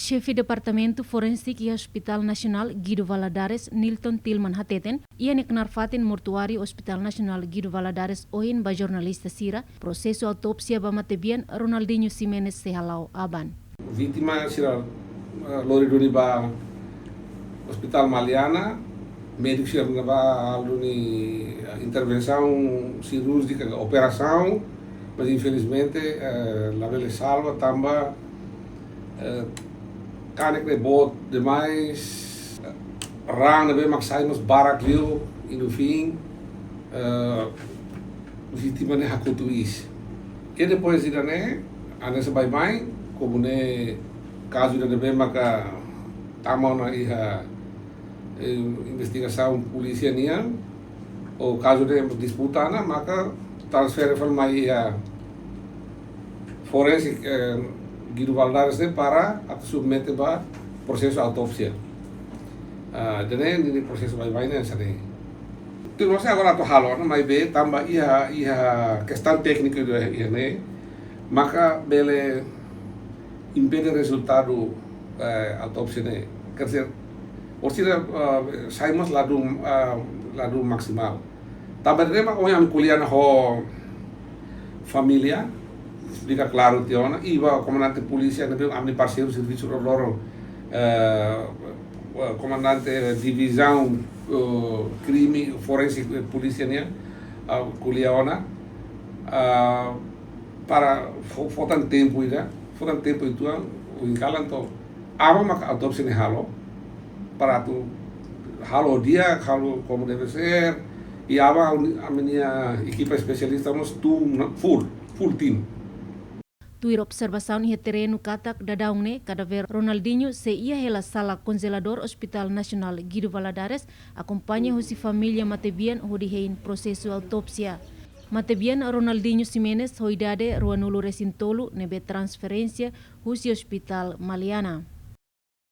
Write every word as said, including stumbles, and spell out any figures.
Xefe Departamentu Forensik iha Hospital Nasionál Guido Valadares, Nilton Tilman hateten, iha nia knaar fatin mortuáriu Hospital Nasionál Guido Valadares ohin ba jornalista sira, prosesu autópsia ba matebian Ronaldinho Ximenes sei hala'o aban. Vítima sira, eh, lori duni ba Hospital Maliana, médiku sira ne'ebá halo duni, eh, intervensaun sirúrjika, operasaun, mas infelizmente, eh, labele salva tanba, eh, kanek ne'e boot demais, raan ne'ebé mak sai mós barak liu, i no fim, eh, vítima ne'e hakotu iis. I depois ida-ne'e, hanesan baibain, komu ne'e kazu ida ne'ebé maka tama ona iha, eh, investigasaun polísia nian, ou kazu ne'e disputa ona, maka transfere fali mai iha forensik, eh, Guido Valadares ne'e para atu submete ba prosesu autópsia. Ah, ida-ne'e ninia prosesu baibain ne'e hanesan ne'e. Tuir ha'u agora atu halo ona, maibé tanba iha, iha kestaun tékniku ida iha ne'e, maka bele impede rezultadu, eh, autópsia ne'e. Quer dizer, orsida, eh, sai mós ladún, eh, ladún maksimal. Tanba ne'e mak ohin ami ko'alia ona ho família, esplika klaru tiha ona, i ba komandante polísia ne'ebé ami parseiru servisu loroloron, eh, komandante divizaun, eh, krime forensik, eh, polísia nian, ah, ko'alia ona, ah, para fó, fó tan tempu ida, fó tan tempu uitoan, ohin kalan to'o aban maka autópsia ne'e halo, para atu halo di'ak, halo como deve ser, i aban ami-nia ekipa espesialista mós tun ona full, full team. Tuir observasaun iha terrenu katak daudaun ne'e kadáver Ronaldinho sei iha hela sala konjeladór Hospital Nasionál Guido Valadares, akompaña husi família matebian hodi hein prosesu autópsia. Matebian Ronaldinho Ximenes ho idade ruanulu resin tolu ne'ebé transferénsia husi Hospital Maliana.